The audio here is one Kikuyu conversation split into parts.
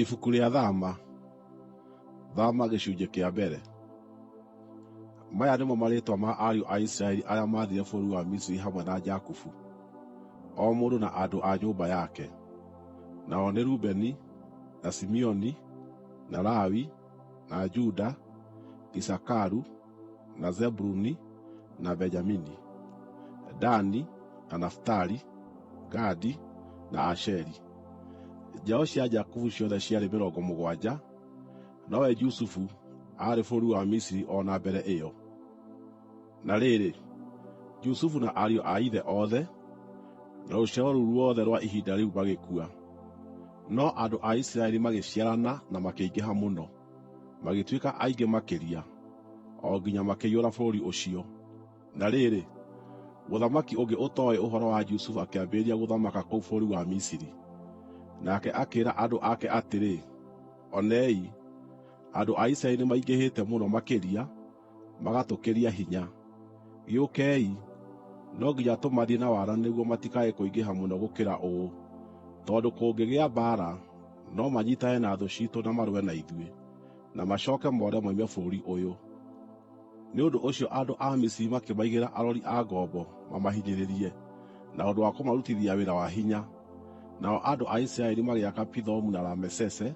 Ibuku rĩa Thama, Thama gĩcunjĩ kĩa mbere. Maya nĩmo marĩĩtwa ma ariũ a Isiraeli arĩa maathiire bũrũri wa Misiri hamwe na Jakubu, o mũndũ na andũ a nyũmba yake: Nao nĩ Rubeni, na Simeoni, na Lawi, na Juda, Isakaru, na Zebuluni, na Benjamini, Dani, na Nafitali, Gadi, na Asheri. Njiaro cia Jakubu ciothe ciarĩ 70, nowe Jusufu aarĩ bũrũri wa Misiri o na mbere ĩyo. Na rĩrĩ, Jusufu na ariũ a ithe othe, na rũciaro rũu ruothe rwa ihinda rĩu magĩkua. No andũ a Isiraeli magĩciarana na makĩingĩha mũno, magĩtuĩka aingĩ makĩria, o nginya makĩiyũra bũrũri ũcio. Na rĩrĩ, mũthamaki ũngĩ ũtooĩ ũhoro wa Jusufu akĩambĩrĩria gũthamaka kũu bũrũri wa Misiri. Nake akĩĩra andũ ake atĩrĩ, “Onei, andũ a Isiraeli nĩmaingĩhĩte mũno makĩria, magatũkĩria hinya. Gĩũkei, no nginya tũmathiĩ na wara nĩguo matikae kũingĩha mũno gũkĩra ũũ, tondũ kũngĩgĩa mbaara, no manyiitane na thũ ciitũ na marũe na ithuĩ, na macooke moore moime bũrũri ũyũ.” Nĩ ũndũ ũcio andũ a Misiri makĩmaigĩra arori a ngombo mamahinyĩrĩrie na ũndũ wa kũmarutithia wĩra wa hinya. Nao andũ a Isiraeli magĩaka Pithomu na Ramesese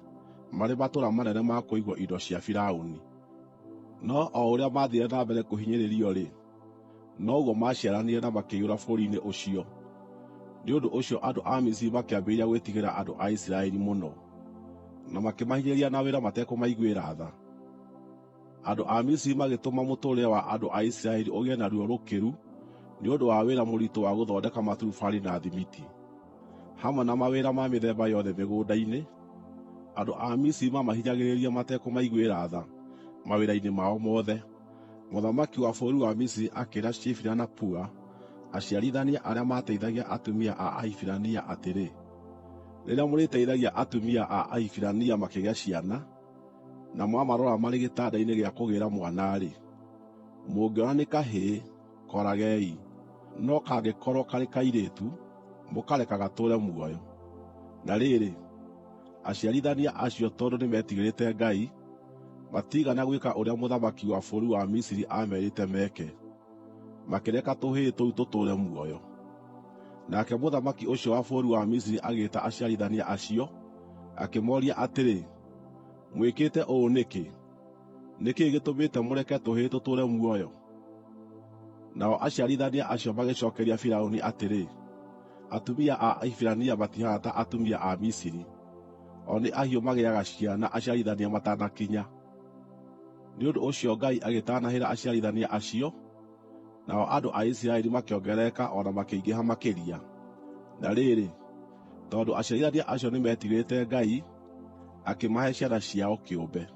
marĩ matũũra manene ma kũigwo indo cia Firaũni. No o ũrĩa maathiire na mbere kũhinyĩrĩrio-rĩ, noguo maaciaranire na makĩiyũra bũrũri-inĩ ũcio. Nĩ ũndũ ũcio andũ a Misiri makĩambĩrĩria gwĩtigĩra andũ a Isiraeli mũno, na makĩmahinyĩrĩria na wĩra matekũmaiguĩra tha. Andũ a Misiri magĩtũma mũtũũrĩre wa andũ a Isiraeli ũgĩe na ruo rũkĩru nĩ ũndũ wa wĩra mũritũ wa gũthondeka maturubarĩ na thimiti, hamwe na mawĩra ma mĩthemba yothe mĩgũnda-inĩ. Andũ a Misiri maamahinyagĩrĩria matekũmaiguĩra tha mawĩra-inĩ mao mothe. Mũthamaki wa bũrũri wa Misiri akĩĩra Shifira na Pua, aciarithania arĩa maateithagia atumia a Ahibirania atĩrĩ, “Rĩrĩa mũrĩteithagia atumia a Ahibirania makĩgĩa ciana, na mwamarora marĩ gĩtanda-inĩ gĩa kũgĩĩra mwana-rĩ, mũngĩona nĩ kahĩĩ, kooragei, no kangĩkorwo karĩ kairĩtu, mũkareka gatũũre muoyo.” Na rĩrĩ, aciarithania acio tondũ nĩmetigĩrĩte Ngai, matiigana gwĩka ũrĩa mũthamaki wa bũrũri wa Misiri aamerĩte meke, makĩreka tũhĩĩ tũu tũtũũre muoyo. Nake mũthamaki ũcio wa bũrũri wa Misiri agĩĩta aciarithania acio, akĩmooria atĩrĩ, “Mwĩkĩte ũũ nĩkĩ? Nĩ kĩĩ gĩtũmĩte mũreke tũhĩĩ tũtũũre muoyo?” Nao aciarithania acio magĩcookeria Firaũni atĩrĩ, “Atumia a Ahibirania matihaana ta atumia a Misiri; o nĩ ahiũ magĩaga ciana aciarithania matanakinya.” Nĩ ũndũ ũcio Ngai agĩtaanahĩra aciarithania acio, nao andũ a Isiraeli makĩongerereka o na makĩingĩha makĩria. Na rĩrĩ, tondũ aciarithania acio nĩmetigĩrĩte Ngai, akĩmahe ciana ciao kĩũmbe.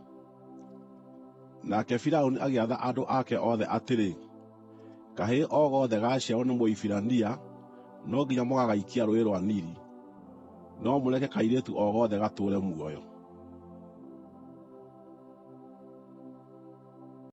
Nake Firaũni agĩatha andũ ake othe atĩrĩ, “Kahĩĩ o gothe gaaciarwo nĩ Mũhibirania no nginya mũgagaikia Rũũĩ rwa Nili, no mũreke kairĩtu o gothe gatũũre muoyo.”